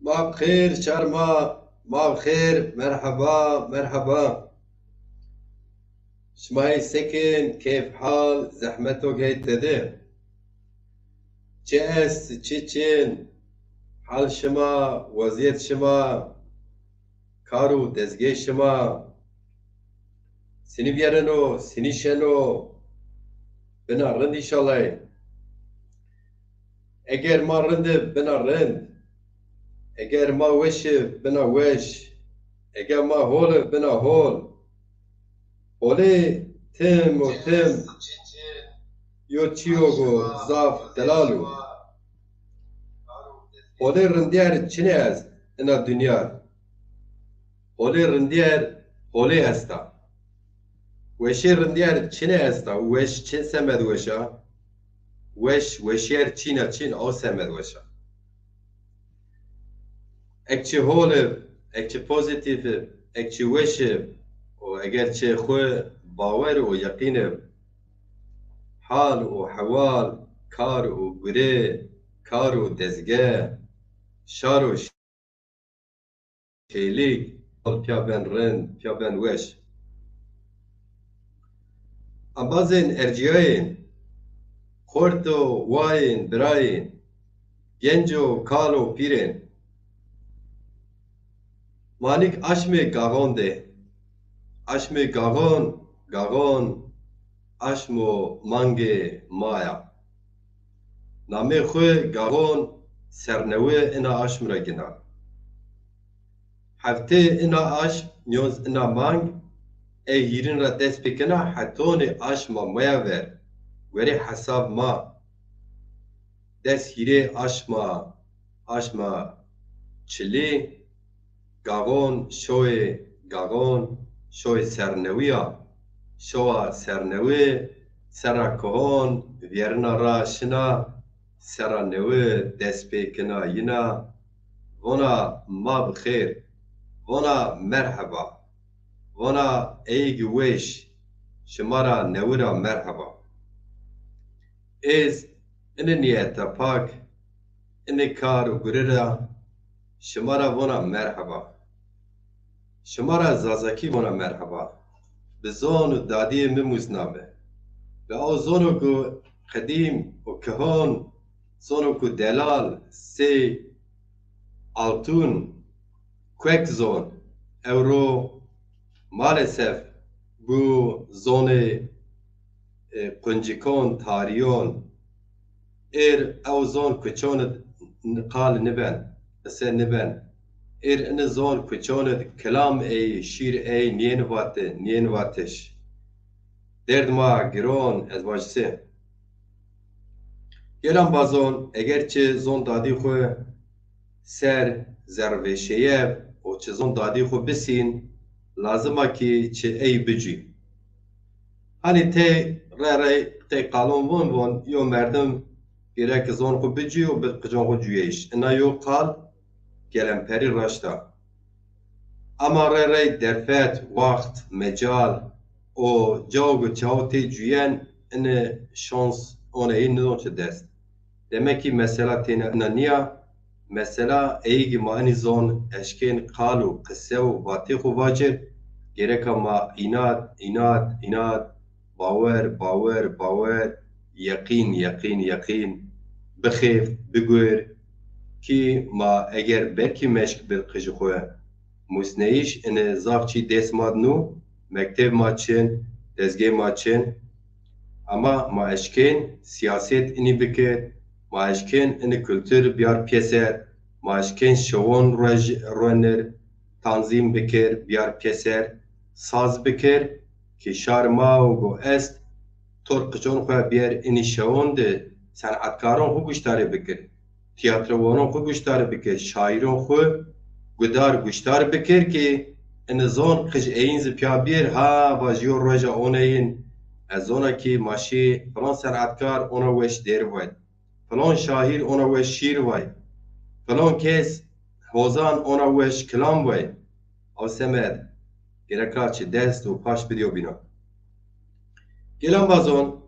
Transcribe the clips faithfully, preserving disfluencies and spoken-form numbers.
Ma bi xêr, şar ma, ma bi xêr, merheba, merheba. Şima ey sekin, keyf hal, zehmet o gey tedi. Çi est, çi çin, hal şima, weziyet şima, kar û dezgeh şima, sinî vîyereno, sinî şeno, bina rind înşallah. Eger ma rind ib, bina rind. Eger ma weş ib, bina weş. Eger ma hol ib, bina hol. Holê tim û tim yo çîyo go zaf delal o. Holê rindîyer çinê est ina dinya. Holê rindîyer holê esta. Weşê rindîyer çinê esta. Weş çin semed weş a. Weş, weşîyer çin a, çin, aw semed weş a. Ek çi hol ib, ek çi pozîtîf ib, ek çi weş ib û eger çi xwu bawer û yeqîn ib, hal û hewal, kar û gure, kar û dezge, şar û şêlîk, piya ben rind, piya ben weş. Embazên ercîyayên, xort û wayên, birayên, genc û kal û pîrên. Ma nîk aşmê gaxon de. Aşmê gaxon, gaxon, aşm û mangê ma ya. Namê xwu gaxon sernewi ina aşm ra gina. Heftê ina aşm, nîyoz ina mang, ey hîrin ra dest pê kena, hetonê aşma ma ya ver, werê hesab ma. Des hîrê aşma, aşma çilî, gaxon, şoyê gaxon, şoyê sernewî ya. Şowa sernewi, serra kihon, vîyerina ra şina, serra newi dest pê kena yina, vona ma bi xêr, vona merheba, vona eyîg weş, şima ra newi ra merheba. Ez ini niyeta pak, ini kar û guri ra şima ra vona merheba. Şima ra Zazakî vona merheba. Bi zon û dadîyê mi musnabi. Bi aw zono ku qedîm û kihon, zono ku delal, sey altun, kuek zon, ewro maalesef bu zonê, e, quncikon, tarîyon, êr ew zon kuçon id n-, qal niben, qise niben. Êr ini zon kuçon id kilam ey, şîr ey, niyên vati, niyên vatiş. Derd ma giron, ez vajise. Gel embazon, eger çi zon dadî xwu ser zerrvêşeyev û çi zon dadî xwu bisîn, lazim a ki çi ey bicî. Hanî tey rey rey tey qalon von von, yo merdim gerek zon xwu bicî û bi qicon xwu cuyeyîş. Ina yo qal gelemperî raşt a. Ama rey rey derfet, waxt, mecal û cao ku cao tey cuyen, ini şans oneyî nidon çi dest. Demek ki mesela têna ina nîya, mesela eyîgî ma inî zon eşkên qal û qise û vatê xwu vacir, gereka ma înat, înat, înat, bawer, bawer, bawer, yeqîn, yeqîn, yeqîn, bixêft, bigor ki ma eger belkî meşk bi qijî xwu musneyîş, ini zaf çî dest ma di nû, mekteb ma çin, dezgeh ma çin. Ama ma eşkên siyaset inî bikir, ma eşkên ini kultur biyar pêser, ma eşkên şewon ruej-, ruenir, tanzîm bikir, biyar pêser, saz bikir, ki şar ma û go est, tor qicon xwu biyer inî şewon di, senetkaron xwu guştarê bikir. Tîyatrowanon xwu guştar bikir, şaîron xwu gudar guştar bikir ki ini zon qij eyîn zî pîya bîr, ha vajîyo roja oneyin, ez zona ki ma şî filan senetkar ona weş dêr vay, filan şaîr ona weş şîr vay, filan kes hozan ona weş kilam vay. Aw semed gereka çi dest û paş bidîyo bîna. Gel embazon,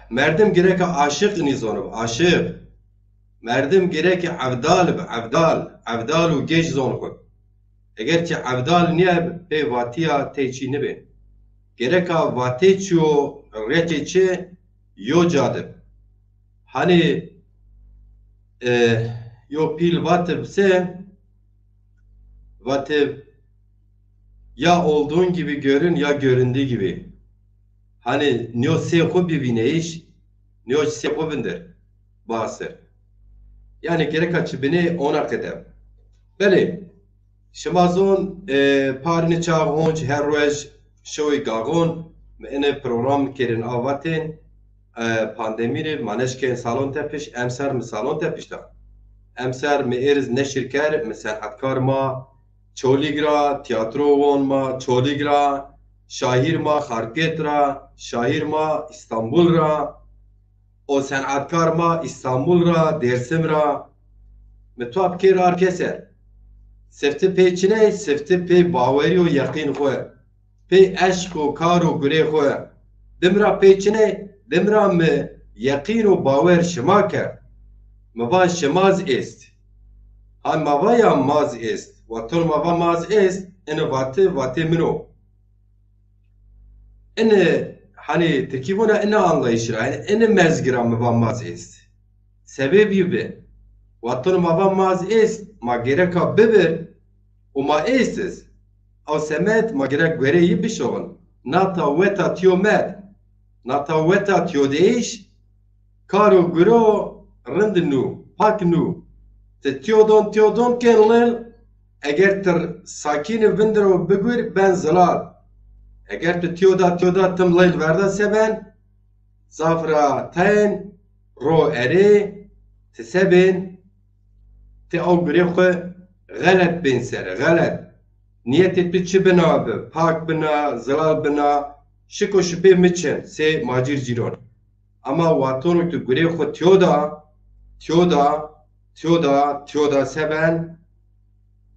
merdim gereka aşiq inî zonib, aşiq. Merdim gerek evdal bi, evdal, evdal û gêj zon xwu. Eger ki evdal nîyeb, pê vatîya tey çî nibên. Gereka vatê çî û recê çi yo ca de bi. Hanî, e, yo pîl vatib se, vatib ya olduğun gibi görün ya göründüğü gibi. Hanî nîyo sê xwu bivîneyîş, nîyo sê xwu vindir. Basir. Yanî gereka çi binê ona qede. Belê, şima zon, e, parîne çax honc her roj şewê gaxon mi ene program kerin a vatên, e, pandemî rê ma neşken salon tepiş, emser mi salon tepiş da. Emser mi êriz neşir ker, mi senatkar ma, Çolîg ra, tîyatro won ma Çolîg ra, şahîr ma Xarpêt ra, şahîr ma Îstanbul ra, o senatkar ma Îstanbul ra, Dêrsim ra. Mi tuwa bikêr ar pîyeser. Sifti pê çiney, sifti pê bawerî û yeqîn xwu. Pê eşq û kar û gurê xwu. Dim ra pê çinê, dim ra mi yeqîn û bawer şima kerd. Mi va şima zi êst. Ha ma va ya ma zi êst. Waton ma va ma zi êst, ini vati, vatê min o. Ini, hanî, tirkî vona ini anlayış ra, ini mezgi ra mi va ma zi êst. Sebebî bi. Waton ma va ma zi êst, ma gereka bibir, û ma êst iz. Aw semed ma gerek guerê yi bişoxin. Nata weta tîyo med. Nata weta tîyo de êş. Kar û guro rind nû, pak nû. Ti tîyo don, tîyo don kên lêl. Eger ti sakîni vindir û bigur ben zilal. Eger ti tîyo da, tîyo da tim lêl verda se ben? Zaf ra tayên ro erê, ti se bên, ti aw gurê xwu xelet bên ser, xelet. Niyetê tu çi bina bi, pak bina, zilal bina, şik û şibê mi çin, sê macîr cîron. Ama watono tu gurê xwu tîyo da, tîyo da, tîyo da, tîyo da se ben,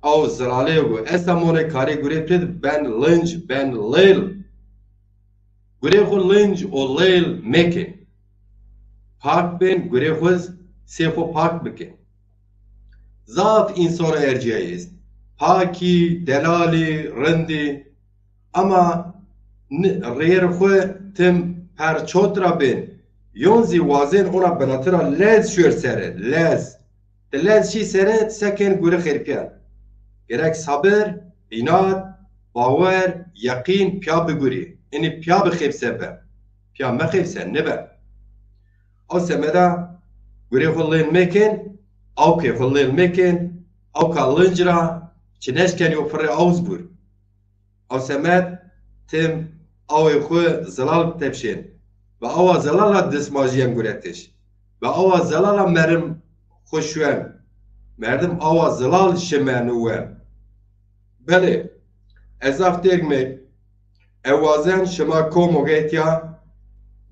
aw zilalê gu. Esta monê karê gurê tu ben linc, ben lêl. Gurê xwu linc û lêl mekin. Pak bên, gurê xwu sê xwu pak bikin. Zaf însono ercîyayî est. Pakî, delalî, rindî. Ama ni-, rêr xwu tim per çot ra bên. Yon zî wazên ona binatira lez şuer sere, lez. Ti lez şî sere, ti se kên guri xêrpîyen. Gerek sabir, înat, bawer, yeqîn pîya bigurî. Inî pîya bixêb se be. Pîya mexêb se nibe. Aw semeda gurê xwu lêl mekên, awkê xwu lêl mekên, awka linc ra, çi neşken yo firrê aw zi bur. Aw semed tim awê xwu zilal tepşên. Bi awa zilal a dismajîyen guretiş. Bi awa zilal a merim xwu şuwen. Merdim awa zilal şimen û wen. Belê, ez zaf têrg me. Ez wazen şima kom û xetya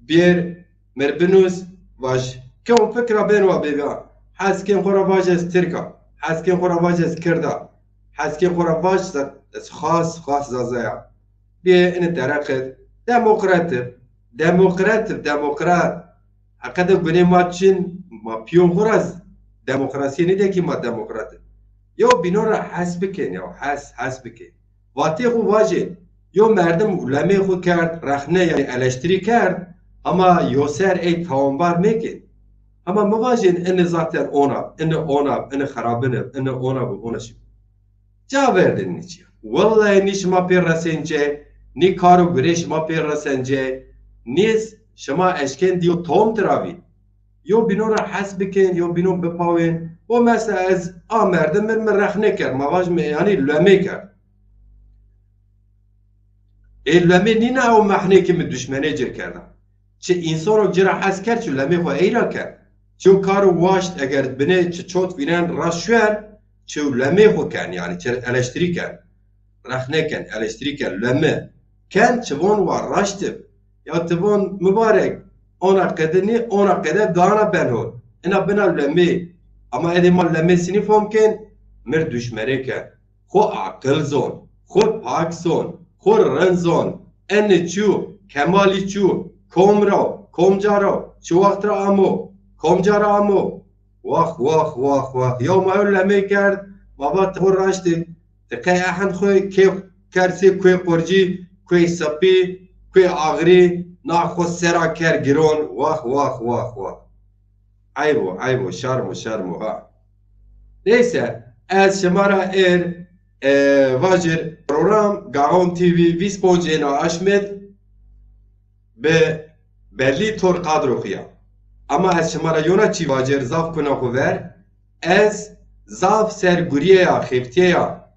bêr mi r' binus, vaj. Kom fikra beno a bêva. Hes kên xwu ra vaj ez tirk a. Hes kên xwu ra vaj ez kird a. Hes kên xwu ra vaj zat ez xas, xas Zaza ya. Bê ini dereqid. Demokrat ib. Demokrat ib, demokrat. Heqede gunê ma çin, ma pîyon xwu ra z-, demokrasîye nêde kî ma demokrat ib. Yew bînon ra hes bikên, yew hes, hes bikên. Vatê xwu vajên. Yew merdim lemê xwu kerd, rexne, yanî eleştirî kerd, hema yo ser ey tawanbar mekên. Hema mi vajên ini zaten ona, ini ona, ini xerabin ib, ini ona bu, ona şi. Ca verdin nî çî. Wellahî nî şima pê resên ce, nî kar û gurê şima pê resen ce, nî z-, şima eşkên dîyo tom tiravî. Yo bînon ra hes bikên, yo bînon bipawên. O mesela ez a merdim mi, mi rexne kerd, ma vaj mi yanî lemê kerd. Ê lemê nîna ew mehnê ki mi duşmenê ci r' kerda. Çi însono ci ra hes kerd, çi lemê xwu ey ra kerd. Çi karo waşt, eger binê çi çot vînen ra şuer, çi lemê xwu ken, yanî çi eleştirî ken. Rexne ken, eleştirî ken, lemi. Ken çi von wa raşt ib. Ya ti von mibarek, ona qede nî, ona qede dana ben hol. Ina bina lemê. Ama edê ma lemê sinî fom ken, mi r' duşmenê ken. Xwu aqil zon, xwu pak zon, xwu rind zon. Eni çû, kemalî çû, kom ra, komca ra, çi wext ra amo, komca ra amo. Wax, wax, wax, wax. Yaw ma ew lemê kerd, ma va ti xo raştê. Ti qey ehend xo kê kerd sê kuê qurcî, kuê sipî, kuê axrî, na xo sera kerd giron. Wax, wax, wax, wax. Eyb o, eyb o, şerm o, şerm o ha. Neyse, ez şima ra êr, e, vajir program Gaxon T V vîst ponc êna aşmêd bi belî tor qadro xo ya. Ama ez şima ra yona çî vajir zaf kuna xo ver, ez zaf ser gurîyeya, xeftîyeya.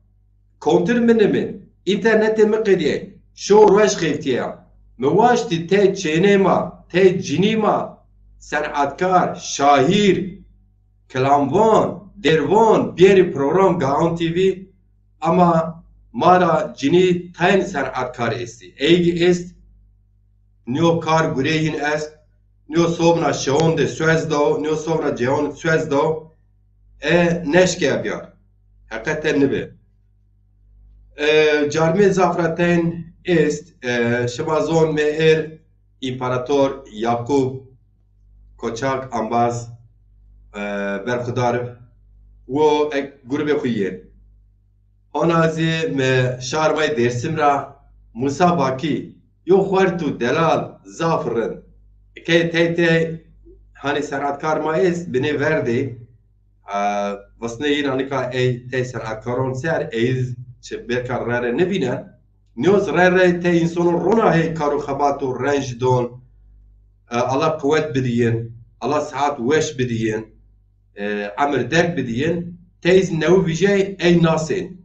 Kontir mi nimên, înternetê mi qedîyey, şo ruej xeftîyeya. Mi waştî tey çênê ma, tey cinî ma, senatkar, şaîr, kilamvan, dêrvan bierî program Gaxon T V, ama ma ra cinî tayn senatkar estî. Ey gî est, nîyo kar gurê yin est, nîyo sobna şeon de suez daw, nîyo sobna ceon suez daw, e, neşkê biyar. Heqeten nibe. E, carmê zaf ra teyn est, e, şima zon mi êr İmparator Yakup Koçak ambaz, e, berxudar wo ek grubê xo yê. Hona zî mi şar may Dêrsim ra Musa Bakî, yo xwert û delal, zaf rind. Key tey tey hanî senatkar ma est, binê verdê. E, visnê yîna nika ey tey senatkaron ser, ey zî çi bêrka re re nivînen. Nîyoz re re tey însonon rona hey kar û xebat û renc don. E, Allah quwet bidîyin, Allah sihat weş bidîyin, e, emir derg bidîyin. Tey zî newi vijey ey nasên.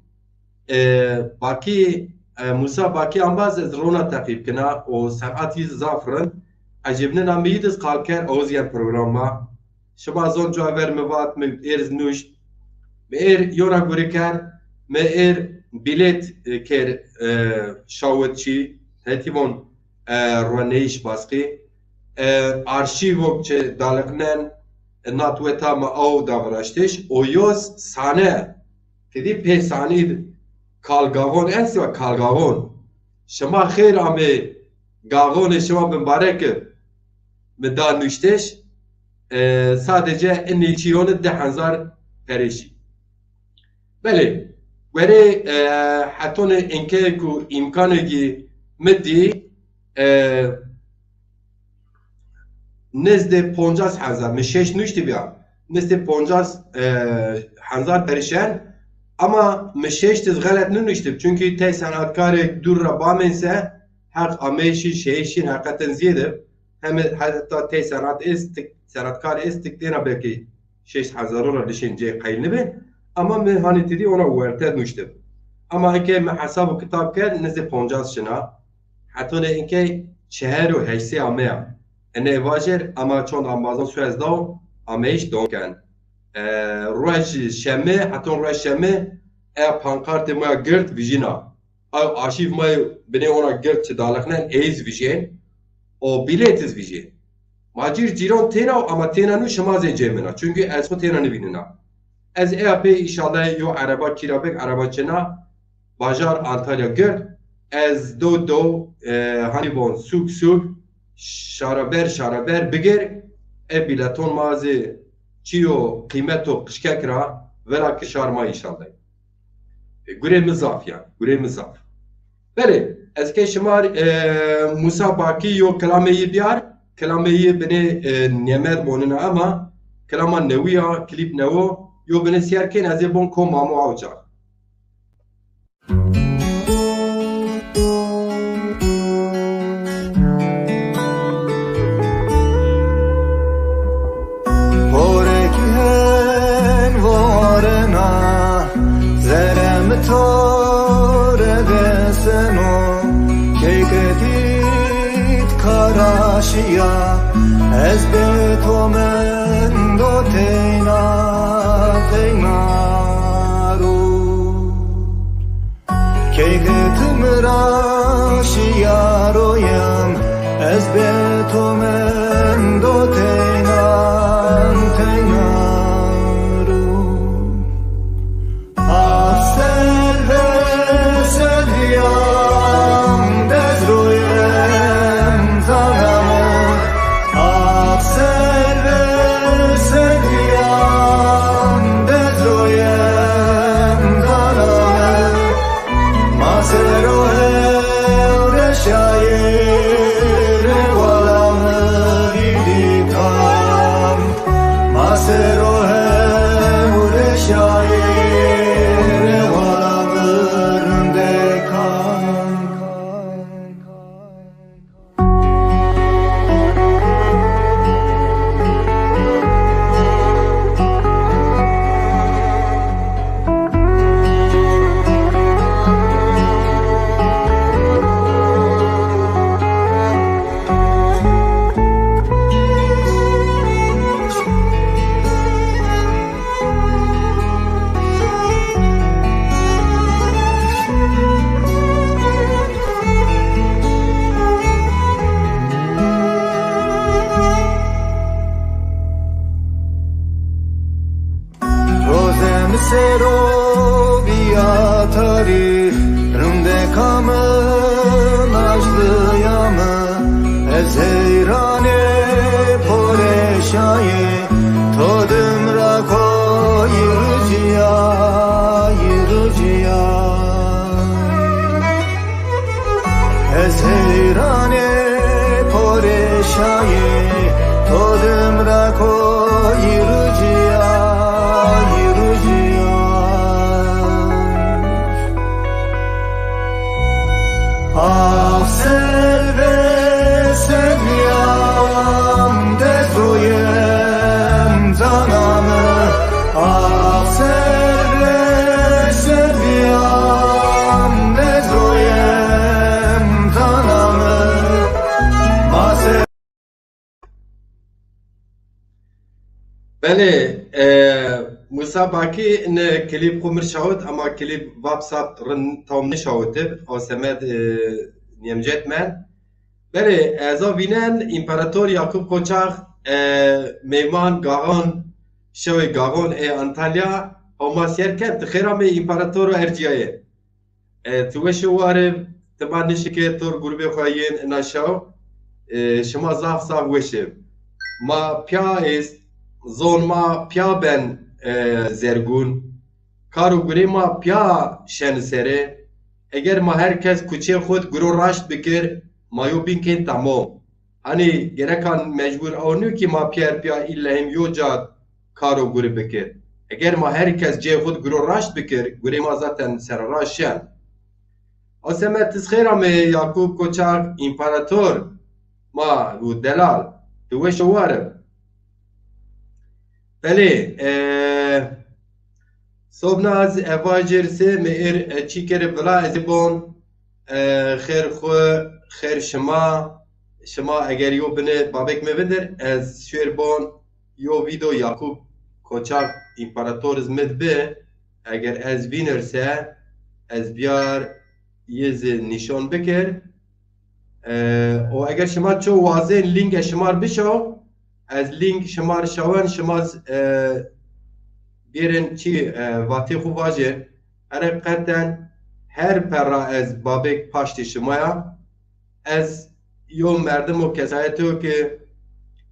E, Bakî, e, Musa Bakî ambaz ez rona teqîb kena û senat yî zaf rind. Ecêbnena mi yî diz qal ker, o zî yen program ma. Şima zon cuwa ver mi vat, mi êr zî nuşt. Mi êr yona gurî kerd, mi êr bîlêt, e, kêr, e, şawit çî, hetî von, e, rueneyîş basqî. E, arşîvok çi daliqnen, e, natweta mi aw da viraştiş. O yoz sane, ti dî pê sanî kalgavon est wa kalgavon. Şima xêr amê, gaxonê şima bimbarek ib. Mi da nuştiş, e, sadece inî çîyonî di hezar perêşî. Belê, werê, e, hetonê inkeyê ku îmkanê gî mi dî, e, nizdê poncas hezar, mi şeş nuştî bîya. Nizdê poncas, e, hezar perişen, ama mi şeş diz xelet ninuştib. Çunkî tey senatkarê dûr ra bamên se, heq ameyişî, şeyişîn heqeten ziyêd ib. Heme heta tey senat est, tik, senatkar est, tik têna belkî şeş hezar ra lişên cey qeyl nibên. Ama mi hanî ti dî ona werte nuştib. Ama eke mi hesab û kitab kerd, nizdê poncas şina. Hetonê inkey çehar û heştê ameya. Ene vajêr, ama çond ambazon suez daw, ameyiş don ken. E, ruej şeme, heton ruej şeme, e, pankartê ma ya gird vijîna. Ay arşîv ma binê ona gird çi daliqnen, ey zî vijên, o bîlêt iz vijên. Ma cîr cîron têna, ama têna nû şima zê cêmina. Çunkî ez xo têna nivînina. Ez eya pê înşallah yo ereba kîra bik, ereba çina, bajar Antalya gird, ez do do, e, hanî von sûk sûk, şaraber şaraber bigir, e bîleton ma zî çîyo qîmeto qişkek ra vera kişar ma înşallah. E, gurê mi zaf ya, gurê mi zaf. Belê, ez key şima, e, Musa Bakî yo kilamê yî biyar, kilamê yî binê, e, nêmed monina ama kilama newî ya, klîp newo, yo binê sîyer kên ez ê bon ko Mamo Awca. Horek hen varena, zerem to re beseno, keyke dît karaşiya, ez be to mendo teyna, teyna ro. Keyke ti mi ra şîyaro yem, ez be to mendo teynan teynan ro. Ax ser be sedîyan dez ro yem zaname, ax ser be sedîyan Şair, wala mi vîdî kam, ma ser o hemûre şair, wala mi rinde kam. Rozê mi ser o bîya tarî, rindeka mi naştiya mi, ez heyranê porê şayê, to dim ra koyî ricîya, yî ricîya. Ez heyranê porê şayê, to dim ra koyî ricîya, yî ricîya. Ax selve selviyam, dezroyem cananı. Ax serre serrîyam, dezroyem cananı. Ma se- Belê, e, Musa Bakî ne klîp xwu mir şawit, ama klîp WhatsApp rin tam nişawitib. O semed, e, niyemcet men. Belê, ez a vînen, Împarator Yakup Koçak, e, meyman Gaxon, şewê Gaxon ê Antalya, homa sîyer kerd, ti xêr amê Împaratoro ercîyaye. E, ti weş û war ib, ti ma nişike tor grubê xwu yên ina şew. E, şima zaf zaf weş ib. Ma pîya est, zon ma pîya ben, e, zergûn. Kar û gurê ma pîya şen serê. Eger ma her kes kuçê xwu di guro raşt bikir, ma yo bîn kên temom. Hanî gerekan mecbur ew nîyo kî ma pîyer pîya îlla hêm yo ca kar û gurî bikir. Eger ma her kes cê xwu di guro raşt bikir, gurê ma zaten sereraşt şen. O semed ti xêr amê Yakup Koçak, împarator ma û delal. Ti weş û war ib. Belê, e, sobna ez e vajir se mi ir, e, çî kerê vila ez ê bon, e, xêr xwu, xêr şima, şima eger yo binê babek mi vidir, ez şuêr bon yo vîdeo Yakup Koçak împarator iz mi di bi, eger ez vînir se, ez biyar yi zi nîşon bikir. E, û eger şima ço wazên lînge şimar bişo, ez lîng şimar şawen, şima, e, bêrên çî, e, vatê xwu vajê. Heqîqeten her perra ez babêk paştê şima ya. Ez yo merdim û kesayetê yo ki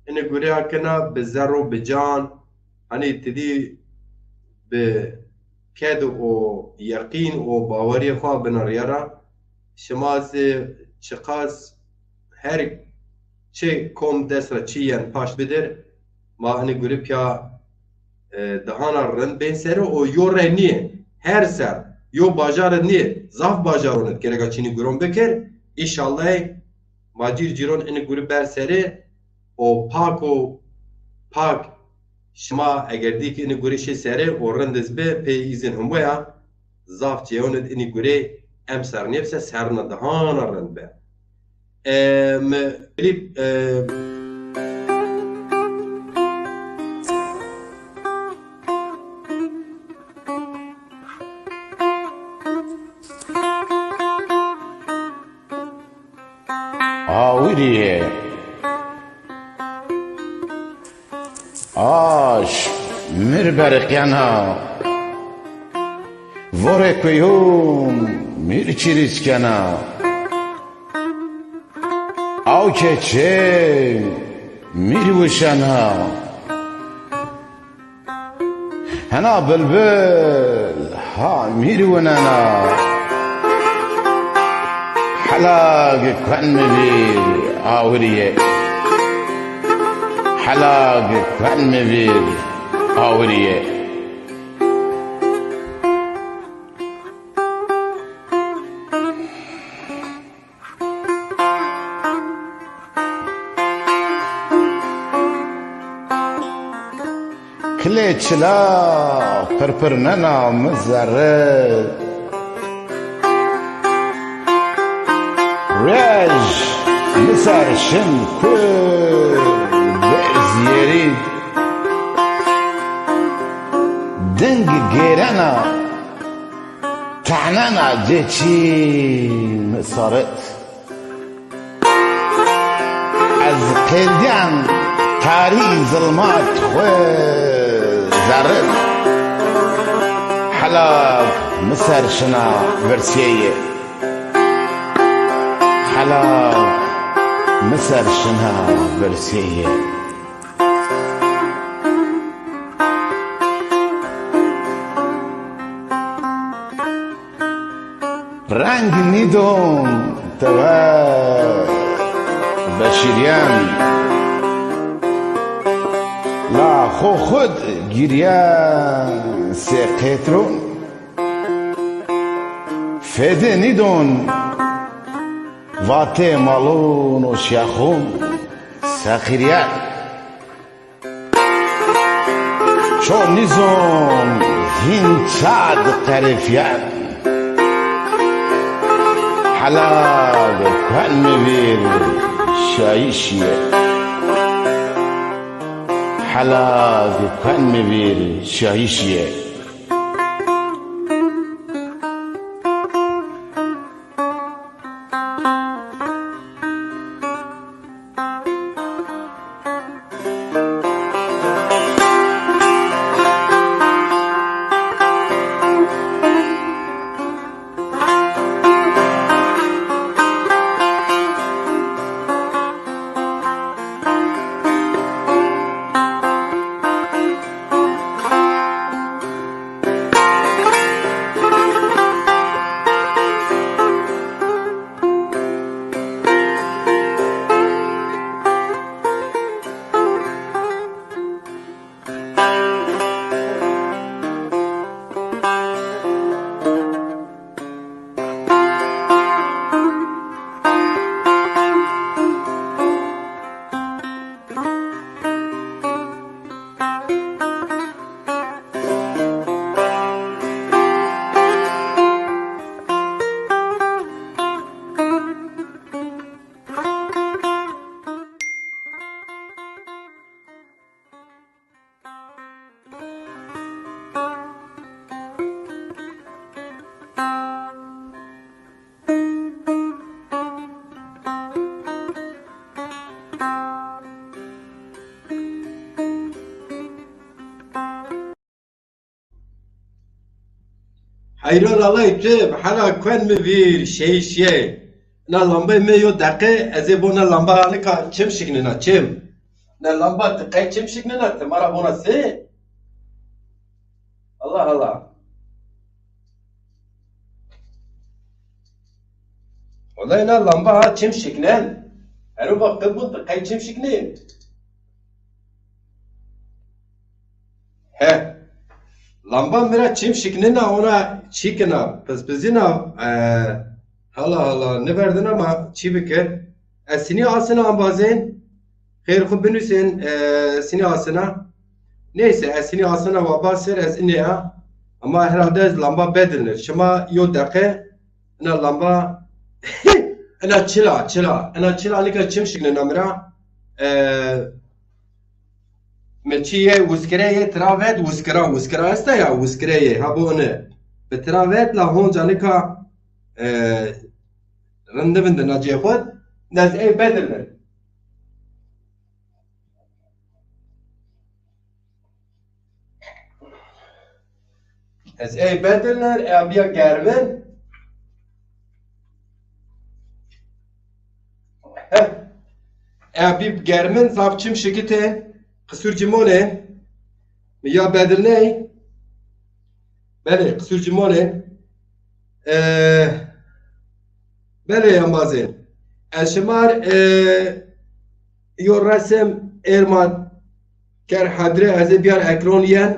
ini gureya kena bi zerr û bi can, hanî ti dî bi ked û yeqîn û bawerîyê xwu bina riya ra. Şima zî çiqas her çi kom dest ra çi yen paşt bidir, ma ini gurî pîya, e, dahana rind bên serî û yo rey nîyê. Her ser, yo bajar id nîyê. Zaf bajaron id gereka çinî guron bikir. Înşallah ma cîr cîron ini gurî ber serî û pak û pak. Şima eger dî ki ini gurî şi serê û rind iz bi pê îzin humuya, zaf cêyon id ini gurî em ser nêbse serna dahana rind be. E, mi klîp, e, Awirîye. Aşm mi rê beriqyena. Vorê kuyum mi rê çirîs kena. Aw keçê mi rê wişena. Hena bilbil ha mi rê winena. Helag kuen mi vîr awirîye. Helag kuen mi vîr awirîye. Kilê çila pirpirnena mi zerre. Ruej mi ser şin ku bezîyerî. Ding gêrena, tehnena cê çî mi sarit. Ez qêldîyan tarî zilmat xwu zerrin. Helag mi ser şina virsîyeyê. Helag mi ser şina virsîyeyê. Reng nîdon tewe beşîryen. La xo xud giryen sê qêtron. Fêde nîdon vatê malon û şexon seqîryen. Ço nîzon hîn ça di qerifyen. Helag kuen mi vîr şayîşîye. Helag kuen mi vîr şayîşîye. Heyro lalay tu, hela kuen mi vîr, şey şey. Na lambay mi yo deqe, ez ê bona lamba alika çim şiknina, çim. Na lamba ti qey çim şiknina, ti mara bona se? Allah Allah. Wellay na lamba ha çim şiknen. Hero bak qe bun ti qey çim şiknê. He. Lamba mi ra çim şiknena, ona çîkina, pizpizina, e, hala hala, niverdin ama çî bike. Ez sinî asina embazên, xêr xwu binusên, e, sinî asina. Neyse, ez sinî asina wa ba ser ez inê ya. Ama herhalde ez lamba bedilnir. Şima yo deqe, ina lamba, ina çila, çila, ina çila nika çim şiknena mi ra. E, Mi çî yê wiskirê yê tira vet, wiskira, wiskira esta ya, wiskirê yê, ha bo ini. Bi tira vet la honca nika, e, rindi vindi na cê xwu, nez ey bedilnir. Ez ey bedilnir, ey bîya germin. Heh. Ey bî germin, zaf çim şikitê, qisur cî monê. Mi ya bedilney. Belê, qisur cî monê. Ee, Belê, embazên. Ez şima r, e, yo resim êr ma ker hedre, ez ê biyar ekran yen.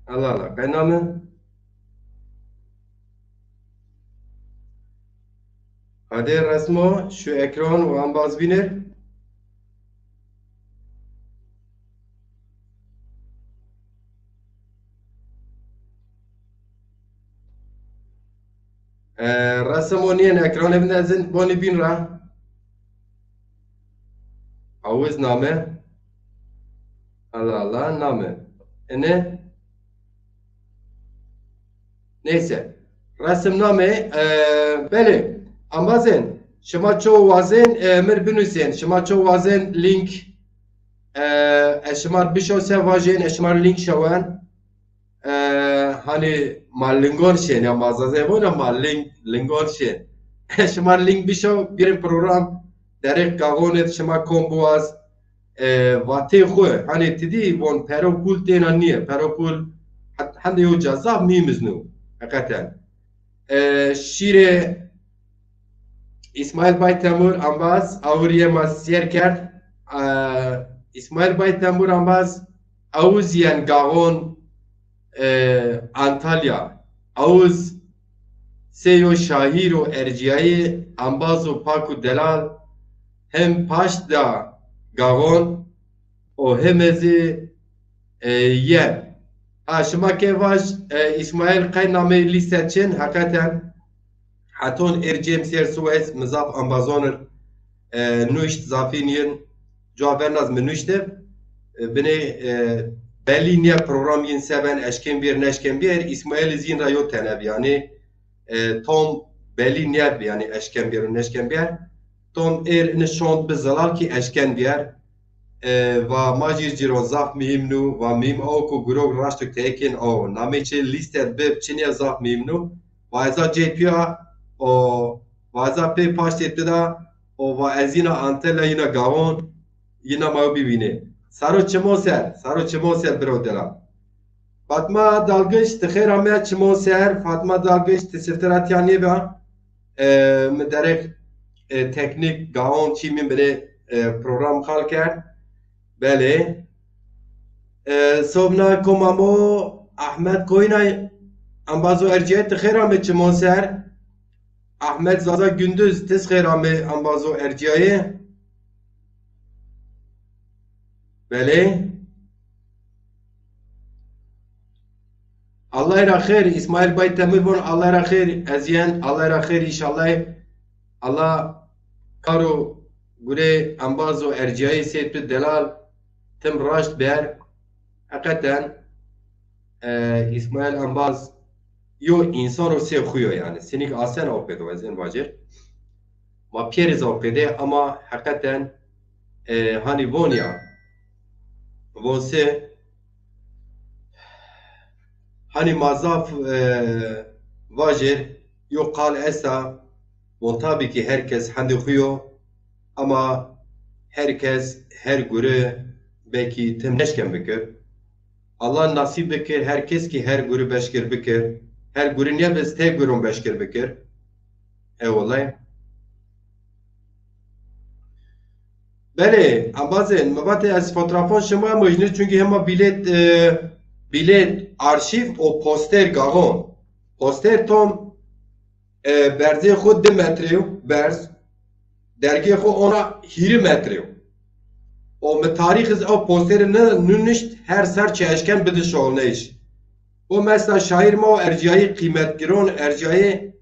Allah Allah, qey name? Hadê resmo şu ekran û embaz vînir. E, resim o nîyen ekranê vinde, ez in bonî bîn ra. Awiz name. Allah Allah, name. Ene. Neyse. Resim name, e, belê. Embazên, şima ço wazên, e, mir binusên. Şima ço wazên link, e, ez şima r bişo se vajên, ez şima r link şewen. E, hani ma lingon şên ya, ma zazê vona ma ling-, lingon şên. Şima link bişo, birên program derê gaxonê şima kom biwaz, e, vatê xwu. Hani ti dî von pero pul têna nîye. Pero pul het-, hende yo ca zaf muhîm iznu. Heqeten. E, şîrê Îsmaîl Bay Temur embaz, awirîye ma sêr kerd. E, Îsmaîl Bay Temur embaz, awiz yen gaxon, e, Antalya. Awiz sey yo şahîr û ercîyayî, embaz û pak û delal, hem paşt da gaxon, o heme zî, e, yen. Ha, şima ke vaj, e, Îsmaîl qey nameyê lîste çin, heqeten heton êr cêm sêr Suwês, mi zaf embazon ir, e, nuşt, zafîn yin, cuwa verna zî mi nuştib. E, binê, e, belî nîye program yin se ben, eşkên bîyer, neşkên bîyer, Îsmaîl zî yin ra yo tene bi, yanî, e, tom belî nîye bi, yanî eşkên bîyer û neşkên bîyer. Tom êr ini şond bi zelal kî eşken bîyer. E, va ma jî cîron zaf muhîm nû, va muhîm o ku gurok raşt û teyekên o. Namê çi lîste bib çinîya zaf muhîm nû. Va eza cê tu ya, o, va eza pê paştê tu da, o, va ez yina Antalya yina gaxon, yina ma bivînê. Saro çimon ser, saro çimon ser biro delal. Fatma Dalgıç, ti xêr ame çimon ser. Fatma Dalgıç, ti sifte ra tîya nêba. E, mi derek, e, teknîk gaon çî min binê, e, program xal kerd. Belê. E, Sobna Komamo, Ahmet Koyunay, embazo erciyayê, ti xêr ame çimon ser. Ahmet Zaza Gündüz, ti zî xêr ame embazo erciyayê. Belê. Allay ra xêr, Îsmaîl Bay Temir von, Allay ra xêr, ez yen, Allay ra xêr înşallay. Allah kar û gurê embaz û erciyayê sey tu delal tim raşt ber. Heqeten, e, Îsmaîl embaz yo însan o sey xwu yo yanî. Sinîk asen aw pêdo, ez in vacir. Ma pîyerî zaf pêdê ama heqeten, e, hanî von ya. Von se, hanî ma zaf, e, vajêr, yo qal esta, von tabî ki her kes hendê xwu yo, ama her kes, her guri belkî tim neşken bikir. Allah nasîb bikir, her kes ki her guri beşkir bikir. Her guri nîyebis tê guron beşkir bikir. Ewellay. Belê, embazên, mi vatê ez fotoğrafon şima mojnî, çunkî hema bîlet, e, bîlet, arşîv û poster gaxon. Poster tom, e, berzê xwu di metre yo, berz. Dergê xwu ona hîrî metre yo. O mi tarîx iz ew posteri ni nunişt, her ser çi eşken bidi şolneyş. O mesela şaîr ma o erciyayî, qîmetgiron erciyayî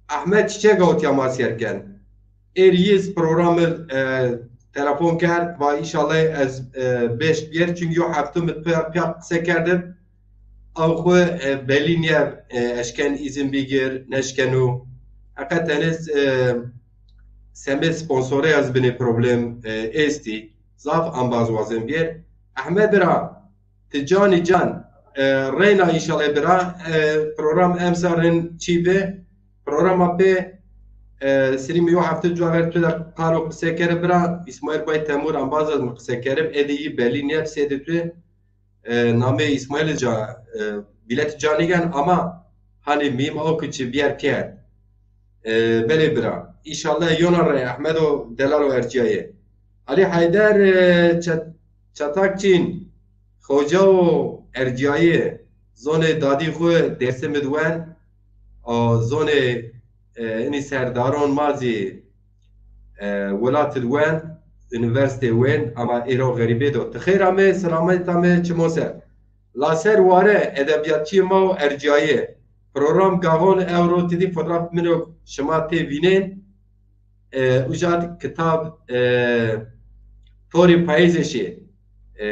Ahmet Çiçek awtiya ma sêr ken. Êr yiz programı, e, telefon kerd, va înşallah ez, e, beş biyer, çünkü yo hefte mi piya, piya qise kerdim. Ew xwu, e, belî nîye, e, eşken îzin bigir, neşkeno. Heqeten iz, e, semê sponsorê ez binê problem, e, estî. Zaf embaz wazên bîyer. Ehmed bira, ti canî can, e, reyna înşallah bira, e, program emsa rin çî bi, programa pê, E, sirî mi yo hefte cuwa ver tu de qal û qise kere bira, Îsmaîl Bay Temur embaz ez mi qise kerib, êdî yî belî nîyeb sêdê tu. E, namê Îsmaîl ca, e, vîlet ca nîgen ama hanî mîm o ki çi bîyer pîyer. E, belê bira. Înşallah yona re Ehmedo delal o ercîyayê. Alî Heyder, e, Çet-, Çetakçîn, xoca o ercîyayê, zonê dadî xwu Dêrsim id wen, o zonê, e, inî serdaron ma zî, e, welat id wen, unîversîte wen, ama êro xerîbê do. Ti xeyr amê, selamet amê, çimo ser. Laser Ware, edebîyatçîyê ma û ercîyayê. Program Gaxon ewro ti dî fotoğraf min o şima tê vînên. E, uca kitab, e, Torê Payîzê şî, e,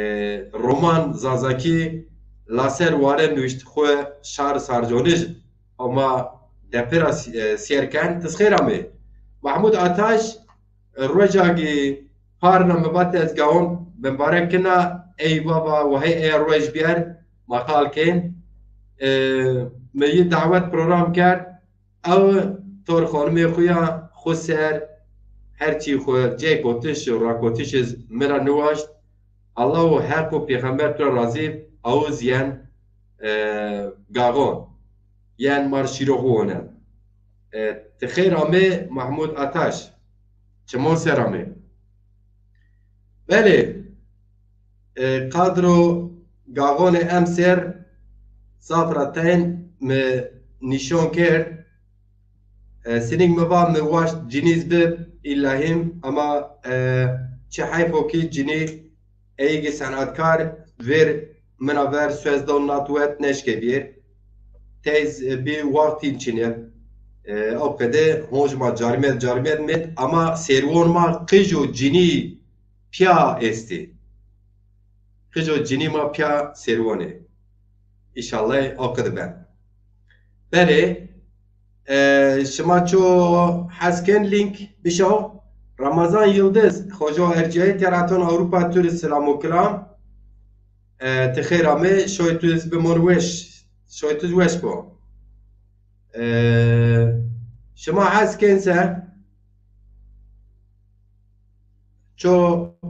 roman Zazakî Laser Ware nuşt xwu şar sarconij ama depira si-, e, sêr ken, ti xeyr amê. Mahmud Ataş, e, roja gî parna mi vat ez Gaxon bimbarek kina, ey baba, wahey ey roj bîyer, ma qal kên. E, mi yî dawet program kerd, ew tor xonimê xwu ya xwu ser her çî xwu cey kotiş û rakotiş iz mi ra niwaşt. Allah û Heq û Pêxember tu ra razî, awiz yen, e, Gaxon. Yen mar şîro xwu wonen. E, ti xeyr amê Mahmud Ataş. Çimon ser amê. Belê, e, kadro Gaxonê emser zaf ra teyn mi nîşon kerd. E, sining mi va mi waşt cinîz bib îllahîm, ama, e, çi heyf o ki cinî ey ki senatkar vêr mina ver suez do nat wet neşke vîr. Teyz, e, bi wextîn çinî. E, o qede honc ma carîmed, carîmed mid, ama serwon ma qij û cinî pîya estî. Qij û cinî ma pîya serwon ê. Înşallah o qede ben. Belê, e, şima ço hes ken link bişaw. Ramazan Yildiz, xoca ercîyayê Teraton Ewropa, tu rê selam û kilam. E, ti xeyr amê, şoy tu iz bimon weş. Şoy tu iz weş bo. E, şima hes ken se, ço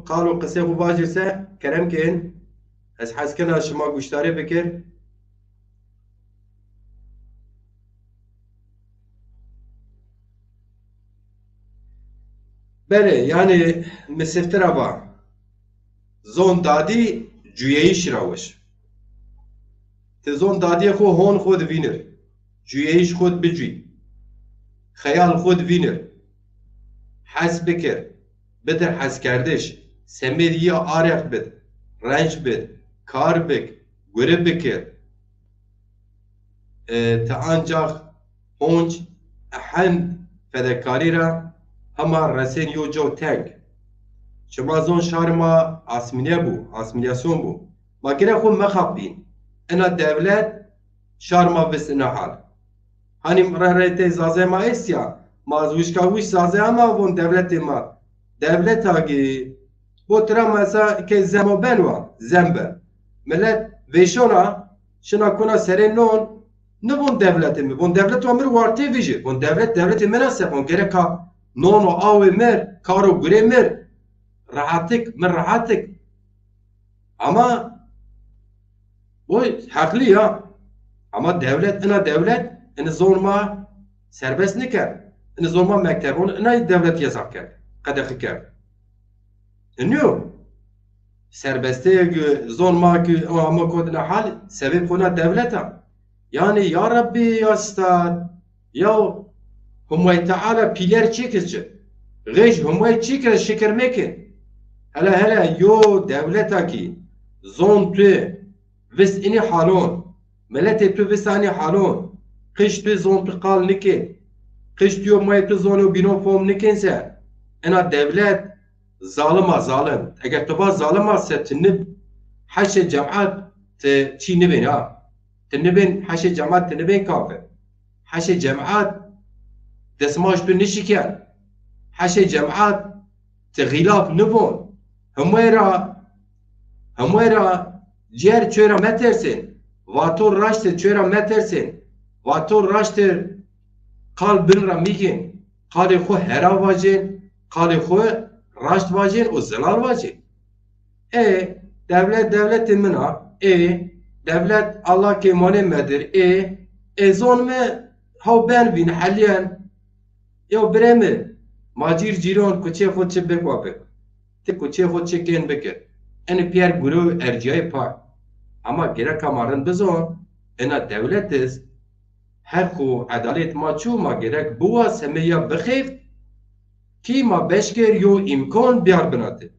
qal û qisê xwu vajir se, kerem ken. Ez hes kena şima guştarî bikir. Belê, yanî mi sifte ra va. Zon dadî cuyeyîş ra weş. Ti zon dadîyê xwu hon xwu di vînir. Cuyeyîş xwu di bicuyî. Xeyal xwu di vînir. Hes bikir. Bidir heskerdiş. Semêd yî arext bid. Renc bid. Kar bik. Guri bikir. E, ti ancax honc ehend fedekarî ra hema resên yo co teng. Şima zon şarê ma asmîle bû, asmîlasyon bû. Ma gere xwu mexapîn. Ina dewlet şar ma vist ina hal. Hanî re reytê zazê ma est ya, ma wişka wiş zazê ama von dewletê ma. Dewleta gî bo tira mesa ke zemo ben wa, zem be. Milet vêşona, şina kuna serê non, nivon dewletê mi. Von dewlet wa mir wartê vijî. Von dewlet, dewletê mi ra se, von gereka non û awê mir, kar û gurê mir. Rahatik, mi rahatik. Ama o heqlî ya. Ama dewlet, ina dewlet, ini zon ma serbest nikerd. Ini zon ma mektebon, ina dewlet yesaq kerd. Qedexî kerd. Inyo. Serbestê zon ma ki o ama kodine hal, sebep xona dewlet a. Yanî ya Rabbî ya Stad, ya Humay Teala pîler çîkiz ci. Xêj Humay çîkiz şikir mekin. Hele hele yo dewleta ki zon tu vist inî halon, miletê tu vist anî halon, qij tu zon tu qal nikê, qij tu yo mayê tu zon û bînon fom nikên se, ena dewlet zalim a, zalim. Eger tu va zalim a se ti nib heşê cemat ti çî nibên ha. Ti nibên heşê cemat, ti nibên kafir. Heşê cemat desmaş tu nişiken. Heşê cemat ti xîlaf nivon. Hemay ra, hemay ra ciyer ço ra metersên. Vato raştir ço ra metersên. Vato raştir qal bin ra mîgên. Qalê xwu hera vajên, qalê xwu raşt vajên û zelal vajên. Ê, dewlet dewletê min a. Ê, dewlet Allah kêmanê medir. Ê, ê zon mi haw ben vîn, helîyen. Yo birê mi, ma cîr cîron, kuçê xwu çi bik wa bik. Ti kuçê xwu çi kên bikir. Enê pîyer gure û ercîyayê pa. Ama gereka ma rind bizon, ena dewlet iz, heq û edalet ma çi, ma gerek biwa semê ya bixêft, kî ma beşker yo îmkan biyar binati.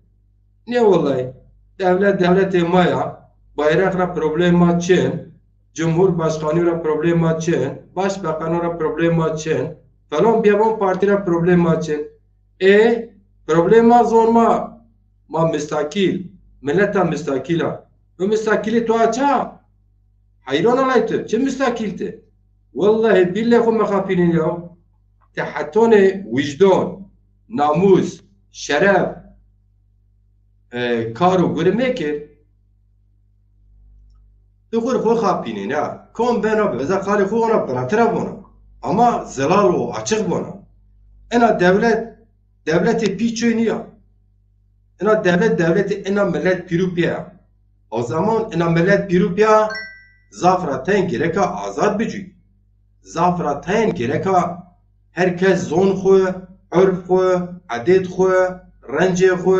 Nê wellay, dewlet dewletê ma ya, bayraq ra problem ma çin, cumhurbaşkanî ra problem ma çin, başbakan ra problem ma çin, falan bîyaban partî ra problem ma çin. Ê, problema zon ma, ma mistakîl, mileta mistakîl a. Mi mistakîlê to a ça? Heyran alay tu, çi mistakîl ti? Wellahî bîllehî xwu mexapînên ya. Ti hetonê wijdan, namûs, şeref, e, kar û gure mekir. Tu xwu xwu xapînên ya. Kom bena bi, eza qalê xwu vona, binatira vona. Ama zelal û açiq vona. Ena dewlet, dewletê pî çoy nîya. Ena dewlet, dewletê ena milet pîrû pîya. O zaman ena milet pîrû pîya zaf ra tayên gereka azad bicûy. Zaf ra tayên gereka her kes zon xwu, urf xwu, edêt xwu, rencê xwu,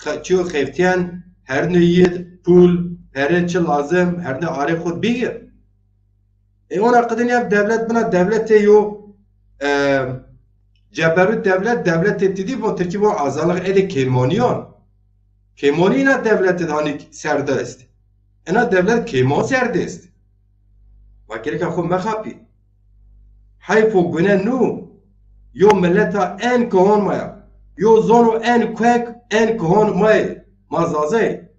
xe-, çiyo xeftîyen, hernê yid, pul, pere çi lazim, hernê arê xwu bîgir. Ê ona qidin ya dewlet bina dewletê yo, e, ceberut dewlet, dewletê ti dî von, tirkî von azalix, edê kêmanîyan. Kêmanî ina dewletê de hanî ser de est. Ina dewlet kêman ser de est. Ma gereka xwu mexapî. Heyf û gune nû, yo mileta en kihon ma ya. Yo zono en kuek, en kihon ma yê. Ma Zazayê.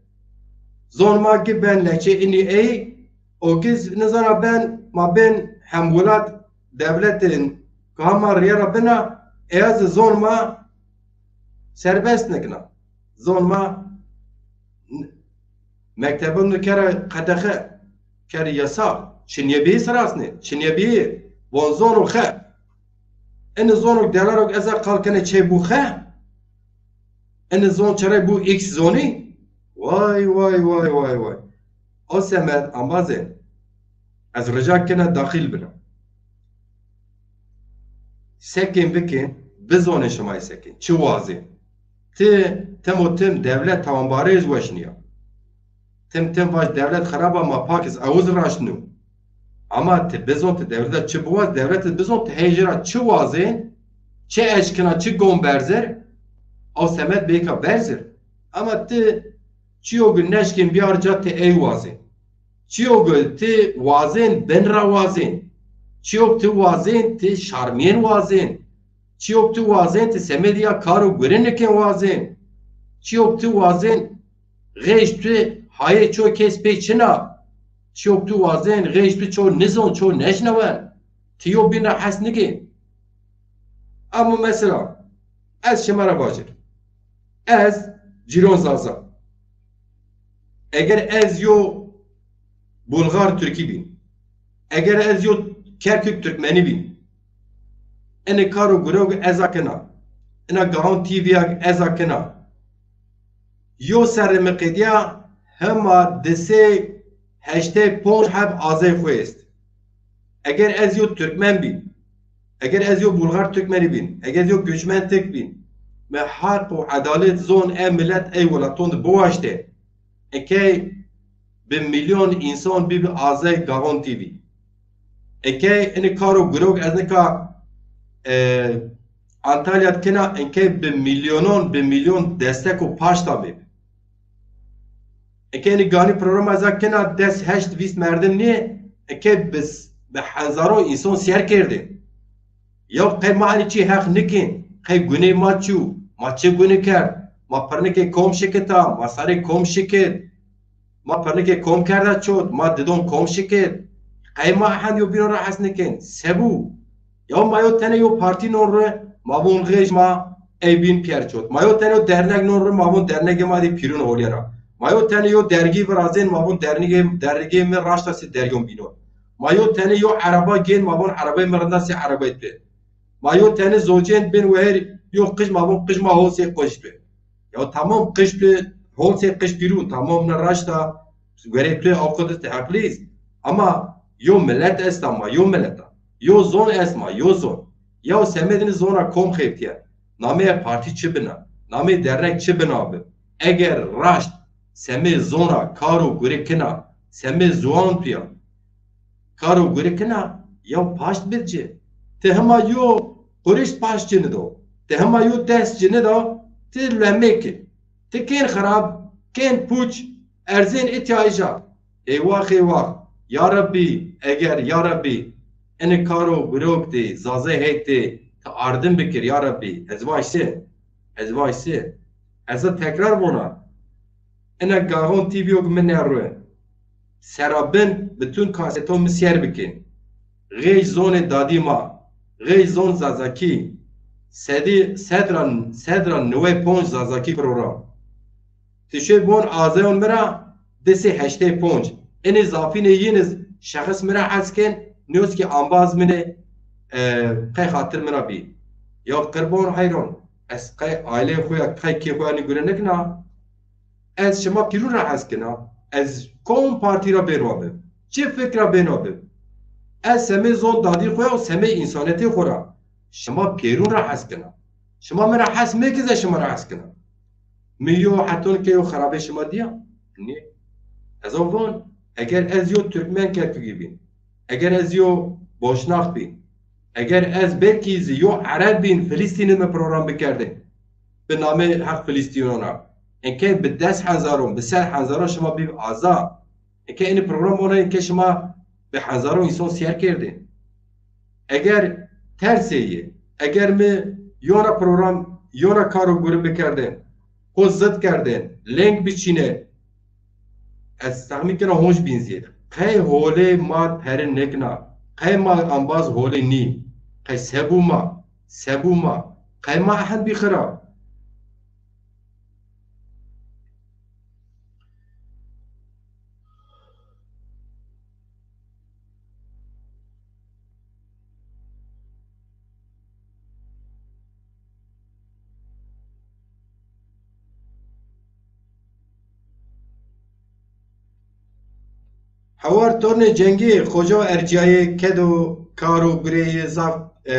Zon ma gi ben lehçê inî ey, o giz nizana ben, ma bên hemwelat dewletên ki hama rîye ra bina, eya zî zon ma serbest nikina. Zon ma n-, mektebon de kera qedexe, kera yasa, çinye bî sirasnê, çinye bî von zon o xe. Ini zon o delarok eza qal kenê çê bû xe. Ini zon çerey bû X zonî. Way, way, way, way, way. O semed ambazê. Ez rica kena daxil bina. Sekên bikên, bizonê şima yê sekên. Çi wazê? Ti tim û tim dewlet tawanbarê iz weş nîya. Tim tim vaj dewlet xirab a, ma pak iz, ew iz raşt nû. Ama ti bizon ti dewlete çi biwaz, dewlet iz bizon ti hey jê ra çi wazên, çi eşkina, çi gom berzir, aw semed bêka berzir. Ama ti çiyo gi neşkên biyar ca ti ey wazên. Çiyo gi ti wazên bin ra wazên. Çiyo gi ti wazên ti şarmiyên wazên. Çiyo gi ti wazên ti semedî ya kar û gure nikên wazên. Çiyo gi ti wazên Xêj tu hayê ço kes pê çin a. Çiyo tu wazên, xêj tu ço nizon, ço neşnewen. Ti yo bîn ra hes nikên. Ama mesela, ez şima ra vajir. Ez cîron Zaza. Eger ez yo Bulgar Tirkî bîn. Eger ez yo Kerkûk Tirkmenî bîn. Enê kar û gurewg ez a kena. Ena Gaon T V ya ez a kena. Yo serrê mi qedîya hema di sey heştay ponc heb azey xwu est. Eger ez yo Tirkmen bîn, eger ez yo Bulgar Tirkmenî bîn, eger ez yo göçmen Tirk bîn, mi haq û edalet zon e milet ey welaton de biwaştê. Ekey bi milyon însan bîbi azey Gaxon T V. Ekey ini kar û gurok ez nika, e, Antalya de kena, ekey bi milyonon, bi milyon destek û paşta bîbi. Ekey ini ganî programa ez a kena des, heşt, vîst merdim nîye, ekey bi, bi hezaron însan sîyer kerdê. Yew qey ma enî çî heq nikên, qey guney ma çi yo, ma çi gune kerd, ma pirnikê kom şikita, ma serê kom şikit, ma pirnikê kom kerda çot, ma didon kom şikit. Qey ma hend yo bînon ra hes nikên, se bû? Yew ma yo tenê yo partî non ri, ma von xêj ma ey bîn pîyer çot. Ma yo tenê yo dernek non ri, ma von dernegê ma dî pîrûn holîye ra. Ma yo tenê yo dergî virazên, ma von dernegê, dernegê mi raşta sê deryon bînon. Ma yo tenê yo ereba gên, ma von erebay mi rinda sê erebay pê. Ma yo tenê zocên bên weher, yo qij ma von, qij ma holsê qij bi. Ya tamam, qij bi, holsê qij pîrû, tamam, na raşta, werê tu aw qij ti heqlîz. Ama yo milet esta ma, yo milet a. Yo zon est ma, yo zon. Ya semedini zona kom xebtiye. Namê partî çi bina? Namê dernek çi bina bi? Eger raşt semê zona karo gure kina, semê ziwan tuya karo gure kina, ya paşt bid ci. Ti hema yo qurişt paşt ci nido. Ti hema yo dest ci nida, ti lemê ki. Ti kên xirab, kên puç, erzên îtya îja. Eywax, eywax. Ya Rebbî, eger, ya Rebbî, ini karo birok de, zazê heyt de, ti ardim bikir, ya Rebbî. Ez vaj se. Ez vaj se. Ez a tekrar vona. Ina Gaxon T V yok mi nerue. Serabin bütün kaseto mi ser bikin. Xêj zonê dadî ma. Xêj zon Zazakî. Sedî, sedra, sedra newey ponc Zazakî program. Ti şê bon azeyon mi ra, di sey heştey ponc. Enê zafînê yin iz şexis mi ra hes ken, nêyoz ki ambaz mi nê, e, qey xatir mi ra bî. Ya qirban heyran, ez qey aileyê xo ya, qey kê xo ya nî gure nikina. Ez şima pîrûn ra hes kena. Ez kom partî ra bêno bib. Çi fikra bêno bib. Ez semê zon dadî xo ya û semê însanetê xo ra şima pêrûn ra hes kena. Şima mi ra hes mekî, ez şima ra hes kena. Mi yo heton ke yo xirabê şima dîya? Nê. Ez a von, eger ez yo Türkmen Kerkûkî bîn, eger ez yo Boşnak bîn, eger ez belkî zî yo Ereb bîn, Filistînî mi program bikerdên. Bi namê Heq Filistînon a. Enke bi des hezaron, bi sed hezaron şima bîb aza. Eke enê program ona, eke şima bi hezaro însan sîyer kerdê. Eger tersê yê, eger mi yona program, yona karo gure bikerdên, xo zit kerdên, leng biçînên, ez texmîn kena honc bîn zî. Qey holê ma peri nêkna, qey ma ambaz holê nî, qey sebû ma, sebû ma, qey ma ehend bî xira. Hewar tornê cengî, xoca ercîyayê kedo karo gureyê zaf, e,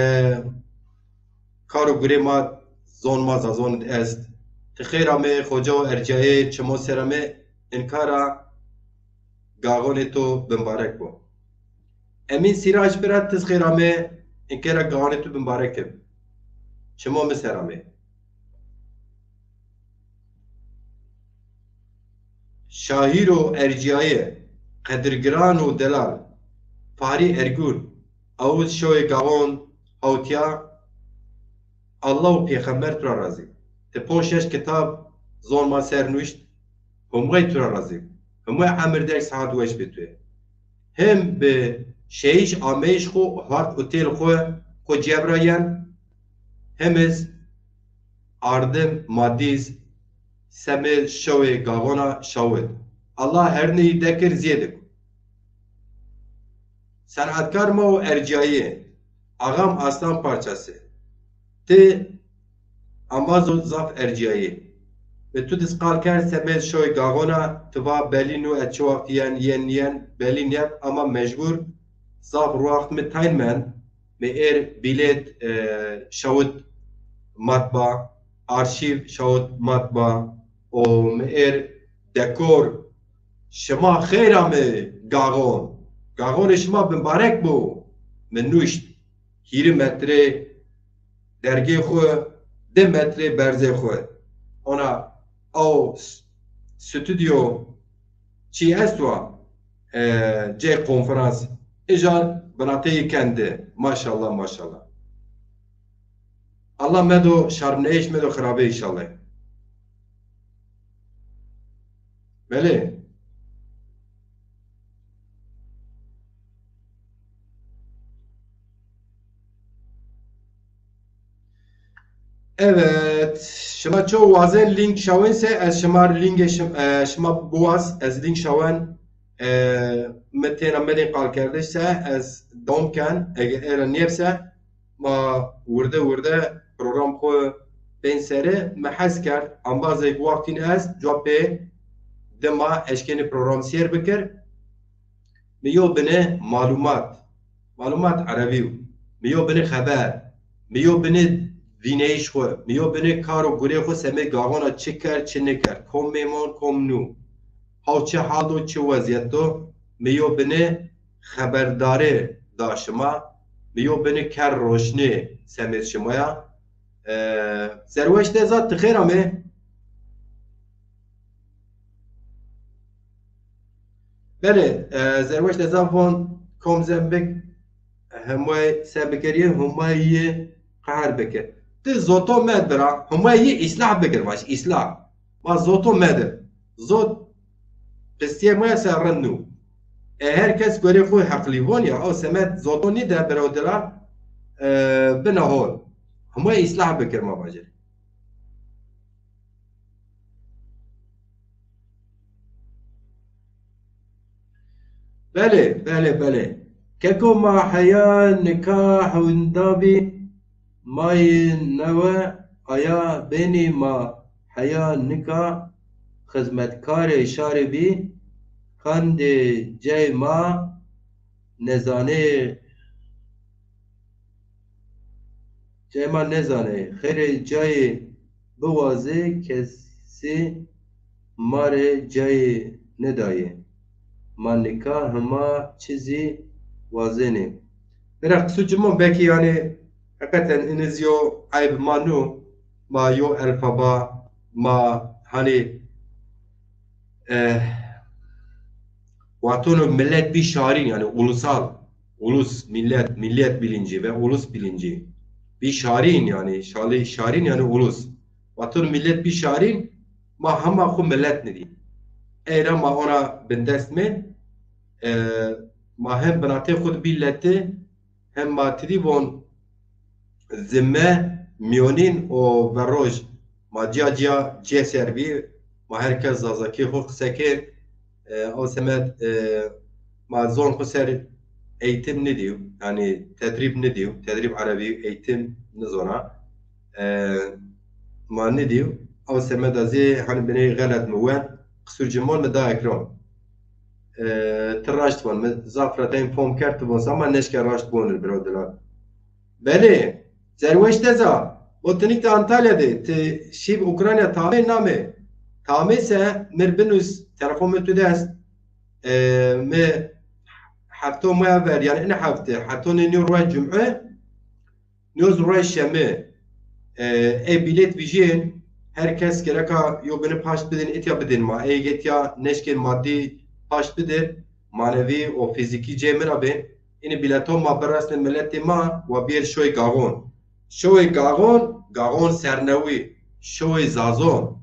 karo gurê ma, zon ma zazon est. Ti xêr amê, xoca ercîyayê çimo ser amê, inkara gaxonê to bimbarek bo. Emîn Sîrac bira, tiz xêr amê, inkera gaxonê to bimbarek ib. Çimo mi ser amê. Şahîro ercîyaye, qedirgiran û delal, Fahrî Ergûn, awuz şoyê gaxon, hawtîya, Allah û pêxember tu ra razî. Ti ponc şeş kitab zon ma ser nuşt, humwey tu ra razî. Humwey emir derg, saet weş bi tu. Him bi şeyiş ameyîş xo, hard û têl xo, xo cebra yen, him iz ardim madîz semê şewê gaxona şawit. Allah hernî dekir zêdik. Senatkar ma û ercîyayî, axam aslan parçası. Ti ambazo zaf ercîyayî. Mi tu diz qal kerd semê şoy gaxona, ti va belî nû ez çi waxt yen, yen, yen, belî nîyeb, ama mecbur zaf ruaxt mi tayn mend. Mi êr bîlêt, e, şawit matba, arşîv şawit matba, û mi êr dekor, şima xeyr amê gaxon. Gaxonê şima bimbarek bo. Mi nuşt hîrê metre dergê xwu, di metre berzê xwu. Ona aw s-, stûdyo çî est wa, e, cê konferans. Îja binateyî kendi. Maşallah, maşallah. Allah medo şarmneyîş, medo xirabê înşallah. Belê. Evet, şima ço wazên link şawên se, ez şima lingê şim-, e, şima biwaz, ez link şawen, e, mi têna medên qalkerdiş se, ez dom ken, ege era nêb se, Ma wirde wirde program xwu bên serî, mi hes kerd, embazêk wextîn est, cuwa pê dima eşkenî program sêr bikir. Mi yo binê malumat, malumat erebî yo. Mi yo binê xeber, mi yo binê vîneyîş xwu, mi yo binê kar û gurê xwu semê gaxona çi kerd, çi nêkerd, kom mêmon, kom nû. Haw çi hal do, çi wezîyet do, mi yo binê xeberdarî da şima, mi yo binê ker roşnî semêd şima ya. E, Zerweş Deza, ti xêr amê. Belê, e, Zerweş Deza von kom zembik, Humay se bikerî, Humay yi qehr bikir. Ti zoto med bira, Humay yi îslah bikir, vaj, îslah. Ma zoto medir. Zot pistiyê ma se rind nû. E, her kes gorê xwu heqlî von ya, o semed zoto nîde biro dila, e, bina hol. Humay îslah bikir ma vajir. Belê, belê, belê. Keko ma heya nika hewndabî, ma yê newe aya benî ma heya nika xizmetkarê şarî bî, qandê cey ma nezanê Cayê ma nêzanê, xêrê cayê biwazê, kesî ma rê cayê nêdayê. Ma nika hima çi zî wazenê. Bira qisû çimon, belkî yanî heqeten ini zî yo eyb ma nû, ma yo elfaba, ma hanî, eh, watono millet bî şarîn, yanî ulusal, ulus, millet, millet bilinci ve ulus bilinci. Bî şarîn, yanî şalî şarîn yanî ulus. Watono millet bî şarîn, ma hema xwu millet nidî. Ey ra ma ona bindest mê, e, ma hem binatê xwu di bî leti, hem ma tidî von zime, mîyonîn û verroj ma cîya cîya cê ser bî, ma her kes zazakî xwu qise kir. E, o semed, e, ma zon xwu ser eğitim nidîw, yanî tedrîb nidîw, tedrîb erebî, eğitim nizona. E, ma nidîw, o semeda zî hani binê xelet mi wend, qisûr cimon mi da ekran. E, ti raşt von, mi zaf ra deyn fom kerd, ti von, ama neşke raşt bonir biro dilan. Belê, Zerweş Deza, o tinik de Antalya de, ti şîb Ukrayna tamê namê. Tamê se mir binus, telefon mi tu dest. E, mi hefto moya ver, yani in hefte, hefto ne nîyo ruaj cum'e, nîyo ruaj şemi, e, e bilet vijên, her kes gereka yo bini paşt bidin, etya bidin ma. Ey etya neşkên maddi paşt bidin, manevi û fiziki cê mi ra bên. Ini bileton ma biresne miletê ma, wa biyêr şoy gaxon. Şoy gaxon, gaxon sernewî, şoy zazon.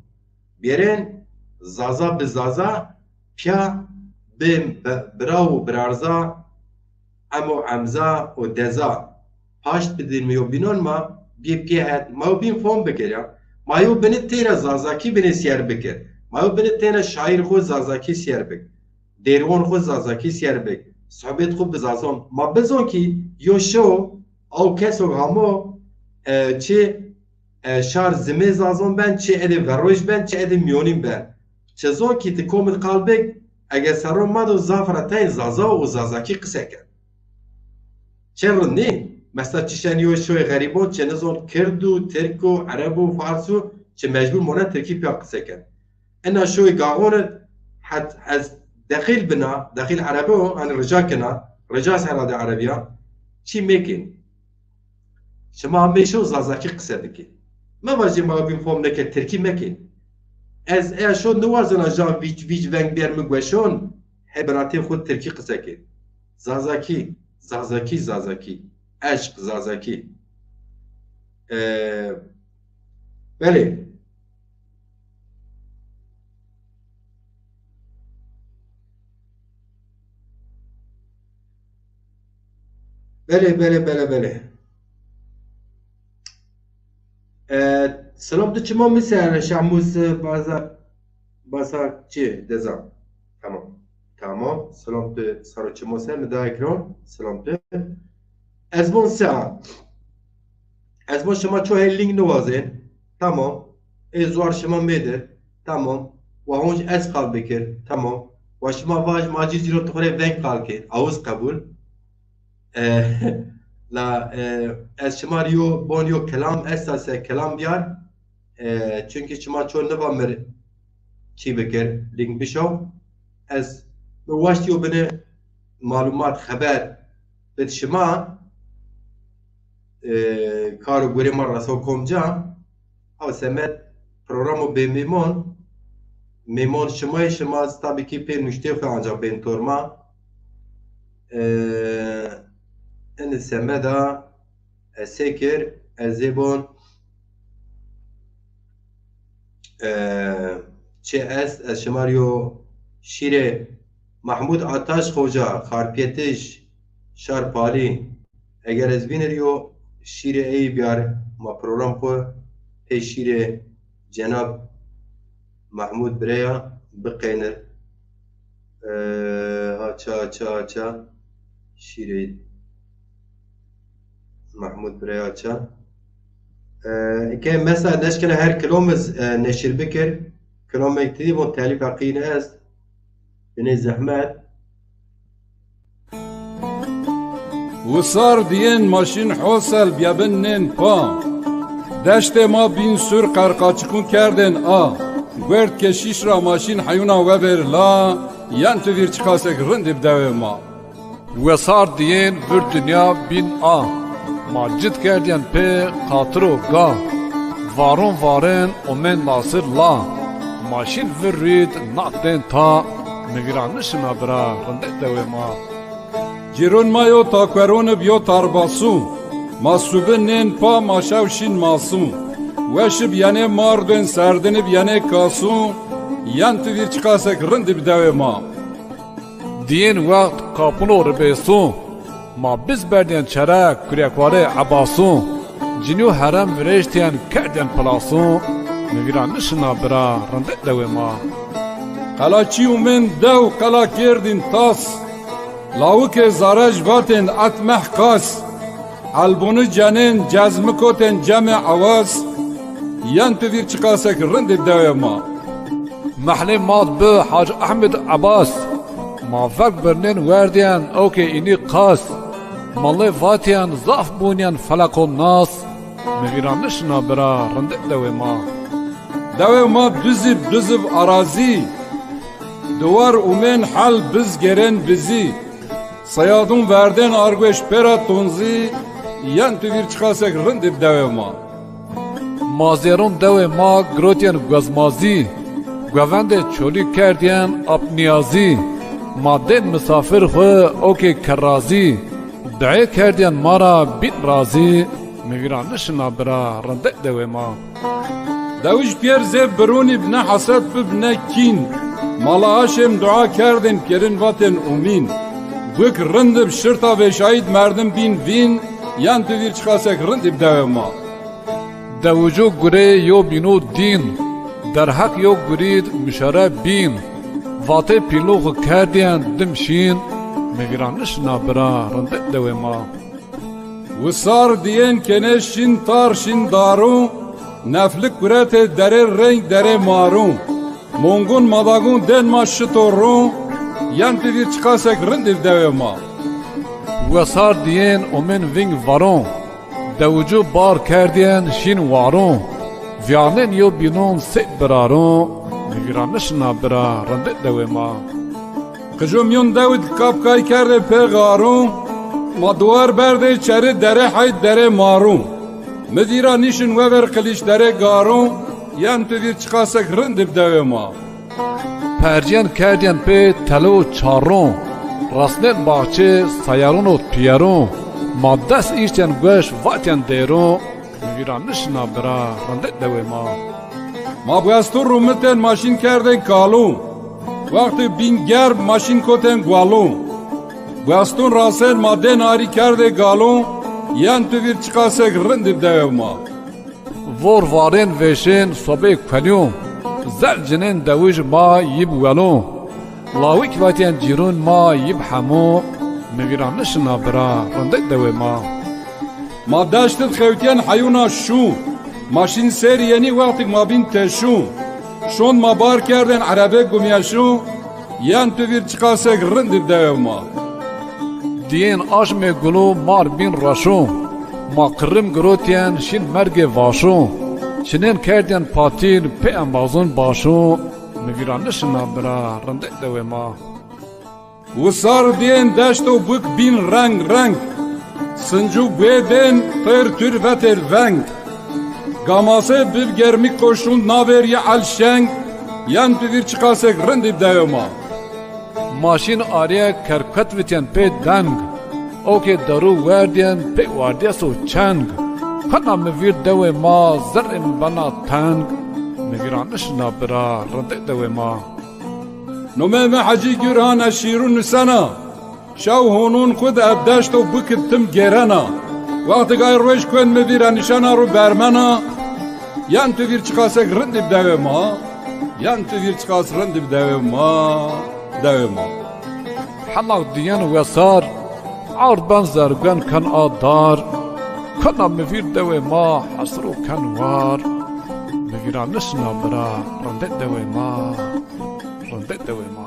Biyêrên zaza bi zaza, piya bi bi-, bira û birarza, emo emza û deza. Paşt bidin mi yo binon ma, biyê piyê het, ma yo bin fom bikir ya. Ma yo bini têra zazakî bini siyer bikir. Ma yo bini têna şair xwu zazakî siyer bik. Dêrwon xwu zazakî siyer bik. Sohbet xwu bi zazon. Ma bizon ki yo şew, aw keso hamo, e, çi, e, şar zimê zazon ben, çi edê verroj ben, çi edê mîyonîn ben. Çi zon ki ti komil qal bik, ege serro ma do zaf ra tey zaza û zazakî qise ken. Çi rind nî? Mesela çişen yo şoy xerîbon, çi nizon kird û tirk û ereb û fars û çi mecbur mone tirkî piya qise ken. Ena şoy gaxon het ez dexîl bina, dexîl erebe o, hani rica kena, rica se herhalde erebiya, çî mekên. Şima hamê şew zazakî qise bikê. Mevajê ma bin fom neke, tirkî mekê. Ez eya şo niwazena jan vîc vîc veng bêr mi gueşon, he binatê xwu tirkî qise kê. Zazakî, zazakî, zazakî. Eşq, zazakî. E, belê. Belê, belê, belê, belê. E, selam tu çima mi ser Şahmuz, e, Baza-, Basakçı Deza. Tamam. Tamam. Selam tu saro çima ser mi da ekran. Selam tu. Ez von sea. Ez ma şima ço hê link niwazên. Tamam. Ê zuar şima mêdir. Tamam. Wa honc ez qal bikir. Tamam. Wa şima vaj ma cî cîro ti xo rê veng qal kên. Awuz qebul. E, la, e, ez şima rê yo bon yo kelam esta se kelam biyar. E, çunkî şima ço niva mir çî bikir, link bişo. Ez mi waşt yo bini malumat, xeber bid şima. E, kar û gurê ma reso kom ca. Ew semed programo bê mêmon. Mêmon şima yê, şima tabî kî pê nuştê xwu ancaq bên tor ma. E, ini semeda ez sê kir, ez zê bon, e, çi est, ez şima rê yo şîrê Mahmud Ataş Xoca, Xarpiyetij, Şar Palî. Eger ez vînir yo şîrê ey biyar, ma program xwu pê şîrê Cenab Mahmud Bireya biqeynir. E, ha ça, ça, ça. Şîrê Mahmud Bireya ça. E, ke mesela neşkene her kilom iz, e, neşir bikir. Kilomek ti von telîf heqî ne est. Binê zehmet. Wisar diyên ma şin hosel biyabin nên pa. Deştê ma bîn sur qerqaçikun kerdên a. Guerd keşîş ra ma şin heyuna wever la. Yen tu vîr çiqasek rindî bi dewê ma. Wesar diyên vir dinya bîn a. Ma cid kerdîyen pê qatiro ga. Varun varên omên nasir la. Ma şîn vir rîd nat dên ta. Mi vîra nişina bira rindek dewê ma. Cîrun ma yo takuerun ib yo tarbasu. Ma subi nên pa ma şew şîn masu. Weş ib yenê mardên serdin ib yenê kasu. Yen tu vîr çiqasek rindî bi dewê ma. Diyên wext kapuno ribêsu. Ma biz berdiyên çere kurekwarê Ebasu. Cinî û herem virêştiyên kerdiyên pilasu. Mi vîra nişina bira rindek dewê ma. Qela çî umên dew qela kerdîn tas. Lawikê zarej vatên et meh qas. Elbûni cenên cezmi kotên cemê ewaz. Yen tu vîr çiqasek rindî dewê ma. Mehlê ma bi Hacî Ehmed Ebas. Ma vek birnên werdiyên ewkê înî qas. Malê vatiyên zaf bûniyên feleqo nas. Mi vîra nişina bira rindek dewê ma. Dewê ma duzî duziv arazî. Duwar umên hel biz gêrên bizî. Seyadun verdên argweş pêra tonzî, yen tu vîr çiqasek rindî bi dewê ma. Mazêrun dewê ma girotiyên guezmazî, guevendê çolî kerdiyên apniyazî. Ma dên misafir xwu okê kerrazî, duê kerdiyên ma ra bîn razî, mi vîra nişina bira rindek dewê ma. Dewij pîyer zê birûnî bi ne hesed bi bi ne kîn. Mala Haşêm dua kerdên pîyerin vatên umîn. Guk rind bi şirta vêşayîd merdim bîn vîn, yan tu vîr çiqasek rindî bi dewê ma. Dewijo gurê yo bîno dîn, derheq yo gurîd muşere bîn. Vatê pîlû xwu kerdîyen dim şîn, mi vîra nişina bira rindek dewê ma. Wisar diyên kenê şin tar şin daru, neflik guretê derê reng derê maru. Mongun madagun dên ma şito ru, yen tu vîr çiqasek rindî dewê ma. Wesar diyên omên ving varon, dewicu bar kerdiyên şin waron. Viyanên yo bînon sey biraron, mi vîra nişina bira rindek dewê ma. Qijo mîyon dewid kapkay kerdê pê xarû, ma duwar berdê çeri derê heyd derê marû. Mi vîra nîşin wever qilîş derê garû, yen tu vîr çiqasek rind ib dewê ma. Percîyen kerdîyen pê telo çarû, rasnên baxçê sayarûn û tuyerû, ma dest îştîyen gueş vatîyen dêrû. Mi vîra nişina bira rindek dewê ma. Ma buestûn rûmitên ma şîn kerdên kalû. Wextê bîn germ ma şîn kotên gualû. Buestûn rasên ma dên arî kerdê galû. Yen tu vîr çiqasek rind ib dewê ma. Vor varên vêşên sobê kuelû. Zel cinên dewij ma yib welû. Lawik vatîyen cîrûn ma yib hemû. Mi vîra nişina bira rindek dewê ma. Ma deşt id xewtîyen heyûna şû. Ma şîn sêr yenî wextêk ma bîn teşû. Şond ma bar kerdên erebe gumyeşû. Yen tu vîr çiqasek rind ib dewê ma. Diyên aşmê gulû mar bîn reşû. Ma qirim girotîyen şîn mergê vaşû. Çinên kerdîyen patîl pê embazûn başû. Mi vîra nişina bira rindek dewê ma. Wisar diyên deşt û buk bîn reng reng. Sincû guê dên têr tûr vetêr veng. Gamase bib germî koşûn navêr yê el şeng. Yen tu vîr çiqasek rind ib dewê ma. Ma şîn arîye kerket vitîyen pê deng. Okê derû werdîyen pê wardîyeso çeng. Kena mi vîr dewê ma zerrê mi bena teng. Mi vîra nişina bira rindek dewê ma. Nomê mi Hecî Gurhan, ez şîrûn nusena. Şew honûn xwu di eb deşt û bik ib tim gêrena. Wextêk ay roj kuên mi vîra nişena ro bermena. Yen tu vîr çiqasek rind ib dewê ma. Yen tu vîr çiqas rind ib dewê ma. Dewê ma. Hemaq diyen wesar, ard ben zergwen ken a dar. Kena mi vîr dewê ma, hesir û ken war. Mi vîra nişina bira, rindek dewê ma. Rindek dewê ma.